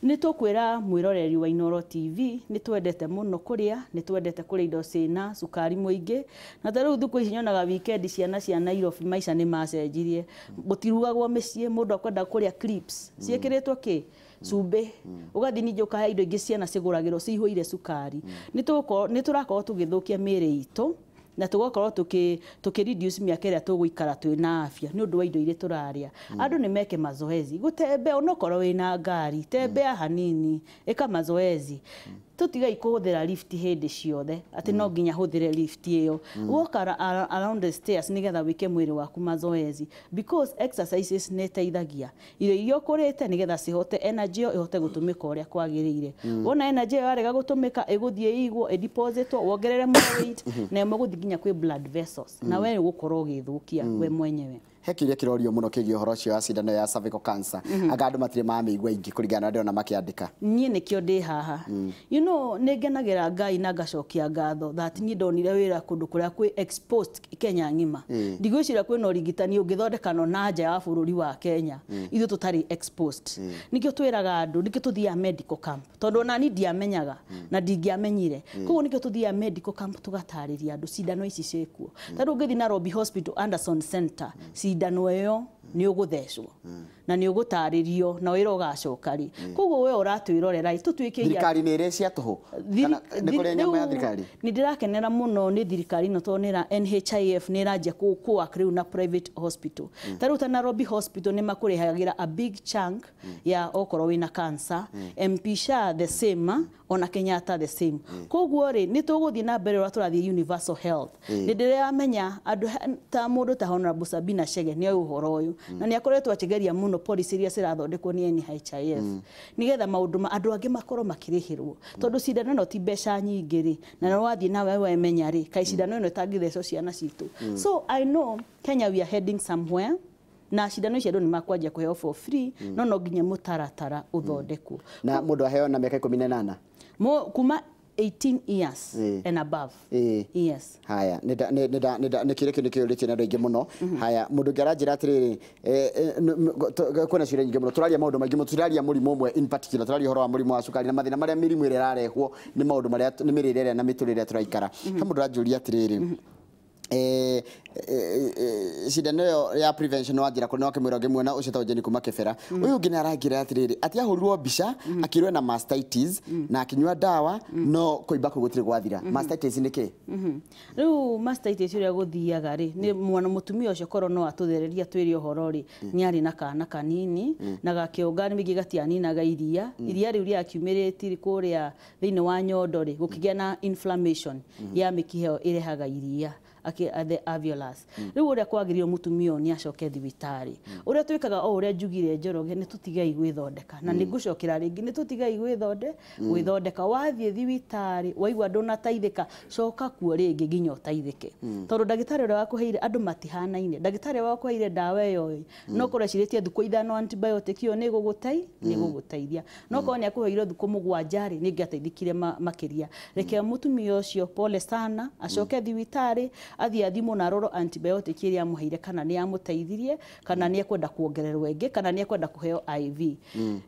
Nĩ tũkwĩra mwĩroreri wa Inoro TV nĩ twendete mũno kũrĩa, nĩ twendete kũrĩa indo ciĩna cukari mũingĩ. Na ta rĩu thikũ ici nyonaga weekend ciana cia Nairobi maica nĩ macenjirie. Gũtirugagwo mĩciĩ, mũndũ akwenda kũrĩa crisps ciĩkĩrĩtwo kĩ? Cumbĩ. Ũgathiĩ ningĩ ũkahe indo ingĩ ciana cigũragĩrwo cihũire cukari. Nĩ tũrakorwo tũgĩthũkia mĩĩrĩ itũ na tũgakorwo tũkĩ reduce mĩaka ĩrĩa tũgũikara twĩna afya nĩ ũndũ wa indo iria tũrarĩa. Andũ nĩ meke mazoezi, gũtembea onokorwo wĩna ngari, tembea hanini, ĩka mazoezi. Tũtigai kũhũthĩra lift hĩndĩ ciothe atĩ no nginya hũthĩre lift ĩyo. Walk around the stairs nĩgetha wĩke mwĩrĩ waku mazoezi because exercises nĩ iteithagia irio iria ũkũrĩte nĩgetha cihote energy ĩyo ĩhote gũtũmĩka ũrĩa kwagĩrĩire. Wona energy ĩyo yarega gũtũmĩka ĩgũthiĩ ĩigwo ĩdepositwo wongerere more weight na ĩmwe gũthiĩ nginya kwĩ blood vessels na we ũgũkorwo ũgĩthũkia we mwenyewe. He kĩũria kĩrorio mũno kĩgiĩ ũhoro ũcio wa cindano ya cervical cancer. Anga andũ matirĩ mamĩigua aingĩ kũringana na ndĩrona makĩandĩka. Niĩ nĩkĩo ndĩ haha. You know, nĩ ngenagĩra Ngai na ngacokia ngatho that niĩ ndonire wĩra kũndũ kũrĩa kwĩ exposed Kenya ng'ima. Ndigwĩciria kwĩna ũrigitani ũngĩthondekano na nja ya bũrũri wa Kenya. Ithuĩ tũtarĩ exposed. Nĩkĩo twĩraga andũ, nĩkĩo tũthiaga medical camp. Tondũ ona niĩ ndiamenyaga na ndingĩamenyire. Koguo nĩkĩo tũthiaga medical camp tũgatarĩria andũ cindano ici ciĩkuo. Ta rĩu ũngĩthiĩ Nairobi Hospital Anderson Center, cindano ĩyo nĩ ũgũthecwo na nĩ ũgũtarĩrio na wĩra ũgacoka rĩ. Koguo we ũratwĩrorera tũtuĩke thirikari nĩ ĩrĩ cia tũhũ kana nĩ kũrĩ nyamũ ya thirikari? Nĩ ndĩrakenera mũno nĩ thirikari ĩno tondũ nĩ NHIF nĩ ĩranjia kũ work rĩu na private hospital. Ta rĩu ta Nairobi Hospital nĩ makũrĩhagĩra a big chunk ya okorwo wĩna cancer, MP SHA the same, ona Kenyatta the same. Koguo rĩ nĩ tũgũthiĩ na mbere ũrĩa tũrathiĩ universal health. Nĩ ndĩramenya andũ ta mũndũ ta Honorable Sabina Chege nĩ oĩ ũhoro ũyũ na nĩ akoretwo akĩgeria mũno policy iria cirathondekwo nĩ NHIF nĩgetha maũndũ ma andũ angĩ makorwo makĩrĩhĩrwo tondũ cindano ĩno ti mbeca nyingĩ rĩ, na nĩ wathiĩ nawe wemenya rĩ kaĩ cindano ĩno ĩtangĩthecwo ciana citũ. So I know Kenya we are heading somewhere na cindano ici andũ nĩ makwanjia kũheo for free no no nginya mũtaratara ũthondekwo. Na mũndũ aheo na mĩaka 18? Kuma 18 years and above. Yes. Haya, nĩ kĩũria kĩu nĩ kĩũrĩtio nĩ andũ aingĩ mũno. Haya, mũndũ ũngĩ aranjĩra atĩrĩrĩ, kwĩna ciũria nyingĩ mũno, tũraria maũndũ maingĩ mũno, tũraria mũrimũ ũmwe in particular, tũraria ũhoro wa mũrimũ wa cukari na mathĩna marĩa mĩrimũ ĩrĩa ĩrarehwo nĩ maũndũ marĩa nĩ mĩrĩre ĩrĩa na mĩtũrĩre ĩrĩa tũraikara. He mũndũ aranjũria atĩrĩrĩ, cindano ĩyo ya prevention wanjĩra kũ nĩwakĩmwĩra ũngĩmuona ũcio ta Jane kuma Kĩbera. Ũyũ ũngĩ nĩ aranjĩra atĩrĩrĩ atĩ ahũrirwo mbica akĩrwo ena mastitis na akĩnyua ndawa no kũimba kũu gũtirĩ gwathira. Mastitis nĩ kĩ? Rĩu mastitis ũrĩa gũthiaga rĩ nĩ mwana mũtumia ũcio korwo no atũthereria twĩre ũhoro rĩ nĩ arĩ na kana kanini na gakĩonga ningĩ gatianinaga iria iria rĩu rĩakiumĩrĩte kũrĩa thĩinĩ wa nyondo rĩ gũkĩgĩa na inflammation ya mĩkiha ĩyo ĩrehaga iria the alveolus. Rĩu ũrĩa kwagĩrĩirwo mũtumia ũyũ nĩ acoke thibitarĩ. Ũrĩa twĩkaga o ũrĩa njugire Njoroge, nĩ tũtigei gwĩthondeka, na nĩ ngũcokera rĩngĩ, nĩ tũtigei gwĩthondeka. Wathiĩ thibitarĩ waigua ndũnateithĩka, coka kuo rĩngĩ nginya ũteithĩke, tondũ ndagĩtarĩ ũrĩa wakũheire, andũ matihanaine, ndagĩtarĩ ũrĩa wakũheire ndawa ĩyo no korwo ecirĩtie thikũ 5 antibiotic ĩyo nĩ ĩgũgũteithia, no korwo nĩ akũheire thikũ 7 rĩ, nĩ ĩngĩateithĩkire makĩria. Reke mũtumia ũcio, pole sana, acoke thibitarĩ, athiĩ athimwo na arorwo antibiotic ĩrĩa amũheire kana nĩ yamũteithirie, kana nĩ ekwenda kuongererwo ĩngĩ, kana nĩ ekwenda kũheo IV.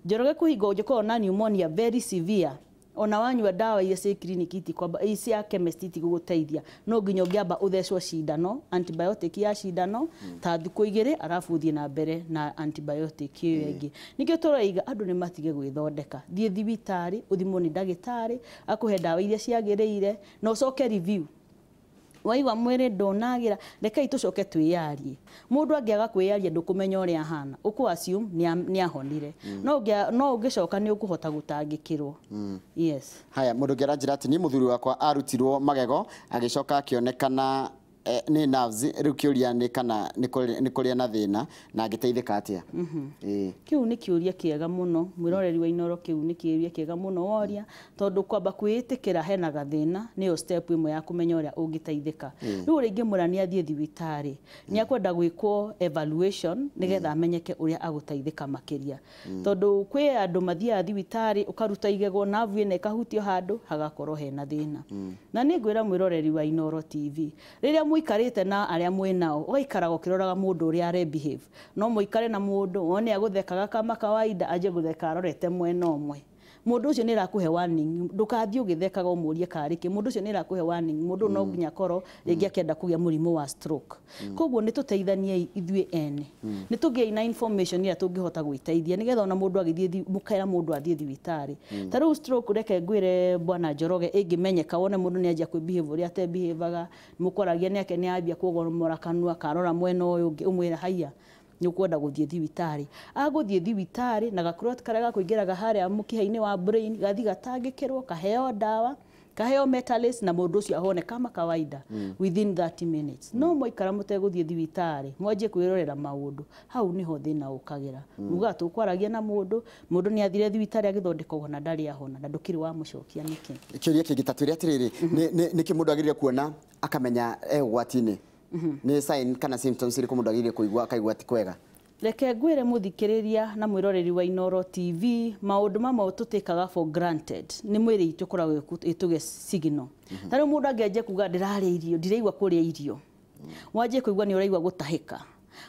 Njoroge, kũhingo ũngĩkorwo na pneumonia very severe, ona wanyua ndawa iria ciĩ kiriniki itikwamba, cia chemist itigũgũteithia, no nginya ũngĩamba ũthecwo cindano, antibiotic ya cindano ta thikũ 2, arabu ũthiĩ na mbere na antibiotic ĩyo ĩngĩ. Nĩkĩo tũroiga andũ nĩ matige gwĩthondeka. Thiĩ thibitarĩ ũthimwo nĩ ndagĩtarĩ, akũhe ndawa iria ciagĩrĩire, na ũcoke review. Waigua mwĩrĩ ndũnagĩra, rekei tũcoke twĩyarie. Mũndũ angĩaga kwĩyaria, ndũkũmenya ũrĩa ahana, ũkũ assume nĩ ahonire, no ũngĩcoka nĩ ũkũhota gũtangĩkĩrwo. Yes. Haya, mũndũ ũngĩ aranjĩra atĩ niĩ mũthuri wakwa arutirwo magego, agĩcoka akĩonekana nĩ nerves. Rĩu kĩũria nĩ kana nĩ kũrĩa na thĩna na angĩteithĩka atĩa? Kĩu nĩ kĩũria kĩega mũno, mwĩroreri wa Inooro, kĩu nĩ kĩũria kĩega mũno woria, tondũ kwamba kwĩĩtĩkĩra hena gathĩna nĩyo step ĩmwe ya kũmenya ũrĩa ũngĩteithĩka. Rĩu ũrĩa ingĩmwĩra nĩ athiĩ thibitarĩ, nĩ akwenda gwĩkwo evaluation nĩgetha amenyeke ũrĩa agũteithĩka makĩria, tondũ kwĩ andũ mathiaga thibitarĩ ũkaruta igego, nerve ĩno ĩkahutio handũ hagakorwo hena thĩna. Na nĩ ngwĩra mwĩroreri wa Inooro TV, rĩrĩa mũikarĩte na arĩa mwĩnao, ũgaikaraga ũkĩroraga mũndũ ũrĩa are behave. No mũikare na mũndũ wone agũthekaga kama kawaida, anjie gũtheka arorete mwena ũmwe, mũndũ ũcio nĩ arakũhe warning. Ndũkathiĩ ũgĩthekaga ũmũrie karĩ kĩ. Mũndũ ũcio nĩ arakũhe warning, mũndũ no nginya akorwo rĩngĩ akĩenda kũgĩa mũrimũ wa stroke. Koguo nĩ tũteithaniei ithuĩ ene, nĩ tũgĩei na information ĩrĩa tũngĩhota gwĩteithia, nĩgetha ona mũndũ agĩthiĩ mũkera mũndũ athiĩ thibitarĩ. Ta rĩu stroke, reke ngwĩre bwana Njoroge, ĩngĩmenyeka wone mũndũ nĩ anjia kwĩ-behave ũrĩa ate-behaviga, mũkoragia nĩ ake nĩ ambia kuogomora kanua, karora mwena ũyũ ũngĩ, ũmwĩre haiya, nĩ ũkwenda gũthiĩ thibitarĩ. Agũthiĩ thibitarĩ na gaclot karĩa gakũingĩraga harĩa mũkiha-inĩ wa brain gathi gatangĩkĩrwo, kaheo ndawa, kaheo Metalyst, na mũndũ ũcio ahone kama kawaida within 30 minutes. No mwaikara mũtegũthiĩ thibitarĩ, mwanjie kwĩrorera maũndũ, hau nĩho thĩna ũkagĩra. Mugaga tũkwaragia na mũndũ, mũndũ nĩ athire thibitarĩ agĩthondekwo na ndarĩ ahona, na ndũkĩrĩ wamũcokia nĩkĩ. Kĩũria kĩngĩ, ta twĩre atĩrĩrĩ, nĩkĩ mũndũ agĩrĩire kuona akamenya e ũgwati-inĩ? Nĩ sign kana symptoms irĩkũ mũndũ agĩrĩire kũigua akaigua ti kwega? Reke ngwĩre mũthikĩrĩria na mwĩroreri wa Inooro TV, maũndũ mamwe tũtĩkaga for granted nĩ mwĩrĩ itũ ĩkoragwo ĩtũge signal. Ta rĩu mũndũ angĩanjia kuga ndĩrarĩa irio, ndiraigua kũrĩa irio, wanjie kũigua nĩ ũraigua gũtahĩka,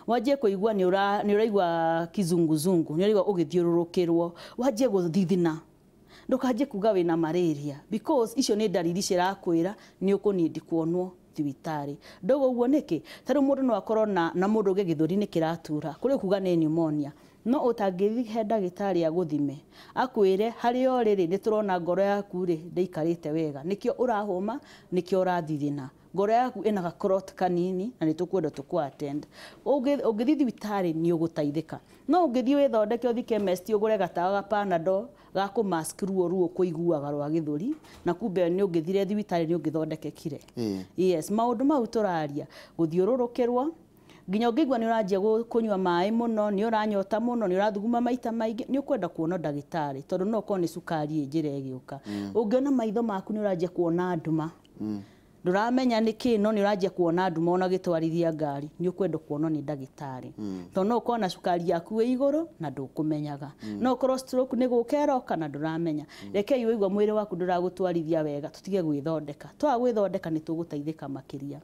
wanjie kũigua nĩ ũraigua kizunguzungu, nĩ ũraigua ũgĩthiũrũrũkĩrwo, wanjie gũthithina, ndũkanjie kuga wĩna malaria, because icio nĩ ndariri cirakwĩra nĩ ũkũnindi kuonwo thibitarĩ. Ndogo ũguo nĩkĩ? Ta rĩu mũndũ no akorwo na mũndũ ũngĩ gĩthũri nĩ kĩratura, kũrĩ kuga nĩ pneumonia, no ũtangĩthiĩ he ndagĩtarĩ agũthime akwĩre harĩa ũrĩ rĩ, nĩ tũrona ngoro yaku rĩ ndĩikarĩte wega, nĩkĩo ũrahũma, nĩkĩo ũrathithina, ngoro yaku ĩna gaclot kanini na nĩ tũkwenda tũkũ attend. Ũngĩthiĩ thibitarĩ nĩ ũgũteithĩka, no ũngĩthiĩ wĩthondeke, ũthiĩ chemist ũgũre gatawa ga Panadol ga kũ mask ruo ruo kũiguaga rwa gĩthũri, na kumbe nĩ ũngĩthire thibitarĩ nĩ ũngĩthondekekire. Yes, maũndũ mau tũraria, gũthiũrũrũkĩrwo, nginya ũngĩigua nĩ ũranjia kũnyua maĩ mũno, nĩ ũranyota mũno, nĩ ũrathuguma maita maingĩ, nĩ ũkwenda kuona ndagĩtarĩ, tondũ no ũkorwo nĩ cukari ĩ njĩra ĩgĩũka. Ũngĩona maitho maku nĩ ũranjia kuona nduma, ndũramenya nĩkĩ, no nĩ ũranjia kuona nduma ona ũgĩtwarithia ngari, nĩ ũkwenda kuonwo nĩ ndagĩtarĩ, tondũ no ũkorwo na cukari yaku ĩ igũrũ na ndũkũmenyaga, no ũkorwo stroke nĩ gũka ĩroka na ndũramenya. Rekei ũigua mwĩrĩ waku ndũragũtwarithia wega, tũtige gwĩthondeka. Twaga gwĩthondeka nĩ tũgũteithĩka makĩria.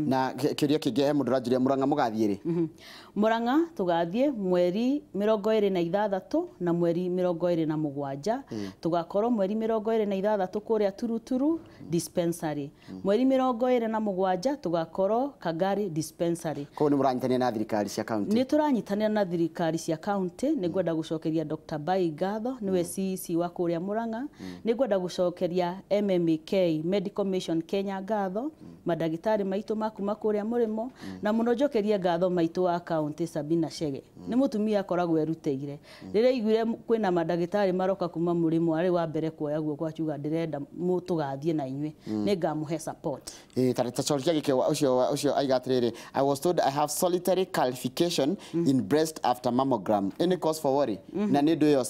Na kĩũria kĩngĩ, he mũndũ ũranjũria Mũrang'a mũgathiĩ rĩ? Mũrang'a tũgathiĩ mweri 26 na mweri 27. Tũgakorwo mweri 26 kũrĩa Turuturu dispensary, mweri 27 tũgakorwo Kagari dispensary. Koguo nĩ mũranyitanĩra na thirikari cia county? Nĩ tũranyitanĩra na thirikari cia county. Nĩ ngwenda gũcokeria Dr. Bai ngatho, nĩwe CEC wa kũrĩa Mũrang'a. Nĩ ngwenda gũcokeria MMK, Medical Mission Kenya, ngatho, mandagĩtarĩ maitũ ma kuma kũrĩa mũrĩmo, na mũno njokerie ngatho maitũ wa county Sabina Chege. Nĩ mũtumia akoragwo erutĩire. Rĩrĩa aiguire kwĩna mandagĩtarĩ maroka kuma mũrĩmo, arĩ wa mbere kuoya guoko akiuga ndĩrenda tũgathiĩ na inyuĩ, nĩ ngamũhe support. support. Ta coria gĩkĩ ũcio aiga atĩrĩrĩ, I was told I have solitary calcification in breast after mammogram, any cause for worry? Na nĩ ũndũ ĩyo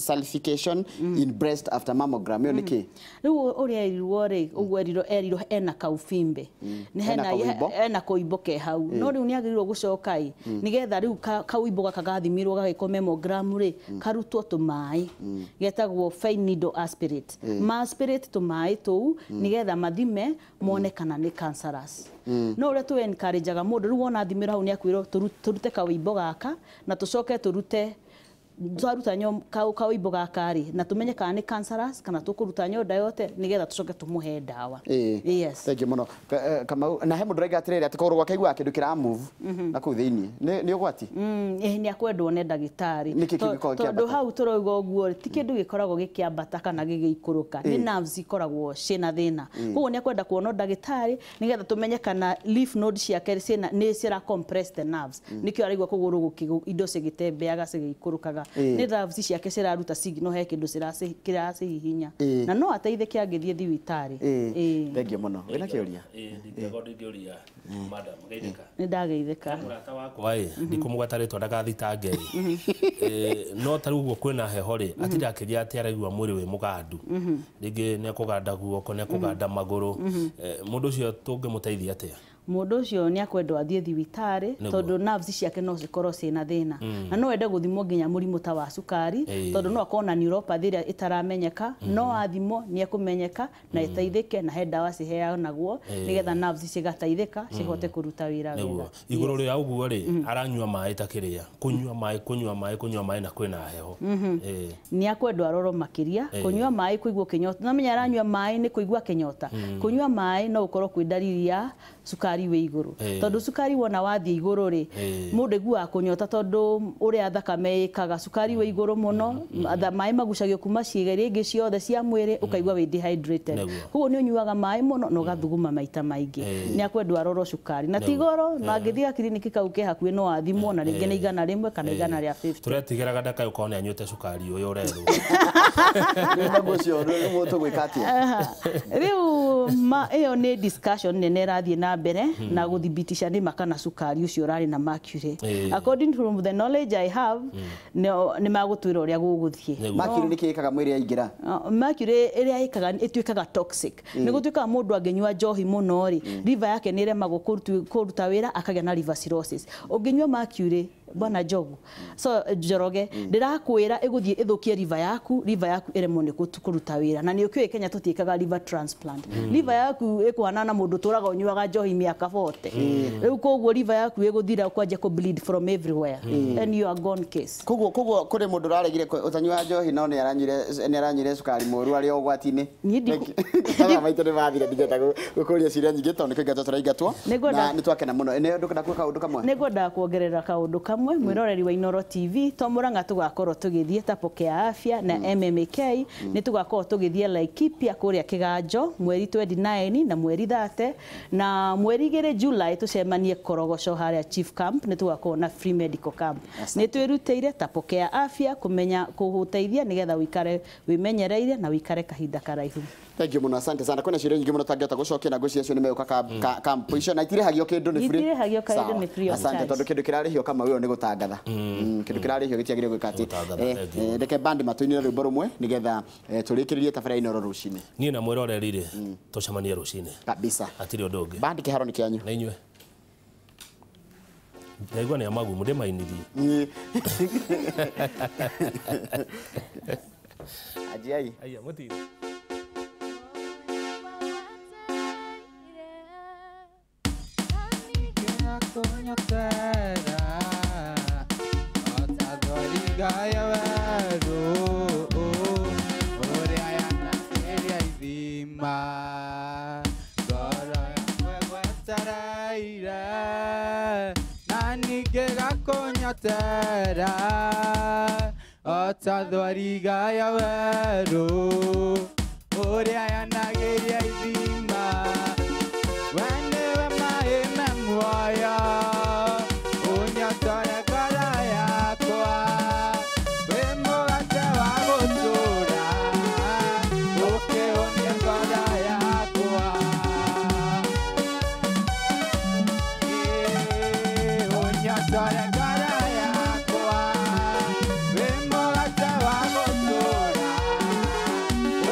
calcification in breast after mammogram, ĩyo nĩ kĩ? Rĩu ũrĩa erirwo rĩ, ũguo erirwo ena kaubimbe, nĩ Hena kaũimbo? Ena kũimbo ke hau, no rĩu nĩ agĩrĩirwo gũcoka ĩ, nĩgetha rĩu kaũimbo gaka gathimirwo gagĩkwo mammogram rĩ, karutwo tũmaĩ getagwo fine needle aspirate, ma aspirate tũmaĩ tũu nĩgetha mathime mone kana nĩ cancerous. No ũrĩa tũ encourageaga mũndũ rĩu wona athimĩrwo hau nĩ akwĩrwo tũrute kaũimbo gaka na tũcoke tũrute twaruta kaũimbo gaka rĩ, na tũmenye kana nĩ cancerous kana tũkũruta nyonda yote nĩgetha tũcoke tũmũhe ndawa. Yes. Thank you mũno. Kamau, na he mũndũ ũraiga atĩrĩrĩ, atĩ kũgũrũ gwake aiguaga kĩndũ kĩra move na kũu thĩinĩ, nĩ ũgwati? Nĩ akwendwo nĩ ndagĩtarĩ. Nĩkĩ kĩngĩkorwo Tondũ kĩambata? hau tũrauga ũguo rĩ, ti kĩndũ gĩkoragwo gĩkĩambata kana gĩgĩikũrũka, nĩ nerves ikoragwo ciĩna thĩna. Koguo nĩ akwenda kuona ndagĩtarĩ nĩgetha tũmenye kana lymph node ciake nĩ cira compress the nerves, nĩkĩo araigua kũgũrũ indo cigĩtembeaga cigĩikũrũkaga. Nĩ nerves ciake ciraruta signal he kĩndũ kĩracihihinya, na no ateithĩke angĩthiĩ thibitarĩ. Thank you mũno. Wĩna kĩũria? Ndingĩkorwo ndingĩũria madam geithĩka. Nĩ ndageithĩka. Mũrata wakwa ĩ, ndikũmũgweta rĩtwa ndagathitange ĩ, no ta rĩu ũguo kwĩna heho rĩ, atinda akĩria atĩ araigua mwĩrĩ wĩ mũgandu, rĩngĩ nĩ ekũganda guoko, nĩ ekũganda magũrũ. Mũndũ ũcio tũngĩmũteithia atĩa? Mũndũ ũcio nĩ akwendwo athiĩ thibitarĩ, tondũ nerves ciake no cikorwo ciĩna thĩna, na no ende gũthimwo nginya mũrimũ ta wa cukari, tondũ no akorwo na neuropathy ĩrĩa ĩtaramenyeka, no athimwo nĩ ekũmenyeka na ĩteithĩke, na he ndawa ciheanagwo nĩgetha nerves cigateithĩka cihote kũruta wĩra wega. Igũrũ rĩa ũguo rĩ, aranyua maĩ ta kĩrĩa kũnyua maĩ, kũnyua maĩ, kũnyua maĩ, na kwĩna heho. Nĩ akwendwo arorwo makĩria kũnyua maĩ, kũigua kĩnyota, no menya aranyua maĩ nĩ kũigua kĩnyota. Kũnyua maĩ no ũkorwo kwĩ ndariri ya cukari wĩ igũrũ, tondũ cukari wona wathiĩ igũrũ rĩ, mũndũ aiguaga kũnyota, tondũ ũrĩa thakame ĩkaga cukari wĩ igũrũ mũno, maĩ magucagio kuma ciĩga iria ingĩ ciothe cia mwĩrĩ, ũkaigua wĩ dehydrated. Koguo nĩ ũnyuaga maĩ mũno na ũgathuguma maita maingĩ. Nĩ akwendwo arorwo cukari, na ti goro, na angĩthiĩ gakiriniki kau ke hakuhĩ no athimwo, na rĩngĩ nĩ 100 kana 150. Tũretigĩraga ndakagĩkorwo nĩ anyuĩte cukari ũyũ ũrerwo. Rĩu naguo ũcio rĩu tũgwĩka atĩa? Rĩu ĩyo nĩ discussion nene ĩrathiĩ na mbere na gũthibitisha nĩ ma kana cukari ũcio ũrarĩ na mercury. According to the knowledge I have, nĩ magũtwĩra ũrĩa gũgũthiĩ. Mercury nĩ kĩ ĩkaga mwĩrĩ yaingĩra? Mercury ĩrĩa ĩkaga ĩtuĩkaga toxic. Nĩ gũtuĩkaga mũndũ angĩnyua njohi mũno rĩ, liver yake nĩ ĩremagwo kũruta wĩra, akagĩa na liver cirrhosis. Ũngĩnyua mercury, bwana Njogu, so Njoroge, ndĩrakwĩra ĩgũthiĩ ĩthũkie liver yaku, liver yaku ĩremwo nĩ kũruta wĩra. Na nĩ ũkĩũĩ Kenya tũtiĩkaga liver transplant. Liver yaku ĩkũhana na mũndũ ũtũraga ũnyuaga njohi mĩaka 40. Rĩu koguo liver yaku ĩgũthira, kwanjia kũ bleed from everywhere, and you are gone case. Koguo kũrĩ mũndũ ũraregire ũtanyuaga njohi no nĩ aranyuire cukari mũru, arĩ o ũgwati-inĩ. Mathaa maitũ nĩ mathira, ndingĩhota gũkũria ciũria nyingĩ tondũ nĩ kũingatwo tũraingatwo, na nĩ twakena mũno. Nĩ ndũkwenda kuuga kaũndũ kamwe? Nĩ ngwendaga kuongerera kaũndũ kamwe. Mwĩroreri wa Inooro TV, to Murang'a tũgakorwo tũgĩthiĩ ta Pokea Afya na MMK, nĩ tũgakorwo tũgĩthiĩ Laikipia kũrĩa Kĩganjo mweri 29 na mweri 30, na mweri 2 July tũcemanie Korogoco harĩa Chief Camp, nĩ tũgakorwo na free medical camp. Nĩ twĩrutĩire ta Pokea Afya kũmenya kũgũteithia nĩgetha ũikare wĩmenyereire na ũikare kahinda karaihu. Thank you mũno, asante sana. Kwĩna ciũria nyingĩ mũno tangĩhota gũcokia, na ngwĩciria acio nĩ megũka camp icio, na itirĩhagio kĩndũ, nĩ free. Itirĩhagio kĩndũ, Sawa. nĩ free of Asante, charge. tondũ kĩndũ kĩrarĩhio kama wĩyo nĩ gũtangatha. Kĩndũ kĩrarĩhio gĩtiagĩrĩire gwĩka atĩ. Reke bandi matũinĩre rwĩmbo rũmwe nĩgetha tũrĩkĩrĩrie tabarĩra Inooro rũcinĩ. Niĩ na mwĩroreri rĩ, tũcemanie rũcinĩ. Kabisa. Hatirĩ ũndũ ũngĩ. Bandi, kĩharo nĩ kĩanyu. Na inyuĩ. Ndaigua nĩ amagumu ndĩmainithie. Ajiai. Aya, mũtiri. Otadhwariga ya weru ũrĩa yanagĩria ithima, we nĩwe maĩ me muoyo, ũnyotore ngoro yakwa, wĩ mũgate wa gũtũũra, ũkĩhũnia ngoro yakwa. Ũhotore ngoro yakwa, wĩ mũgate wa gũtũũra,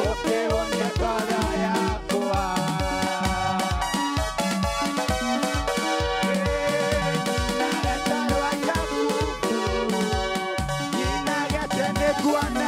ũkĩhũnia ngoro yakwa. Nyina reta rwa Jakubu, nyina gete nĩkuona.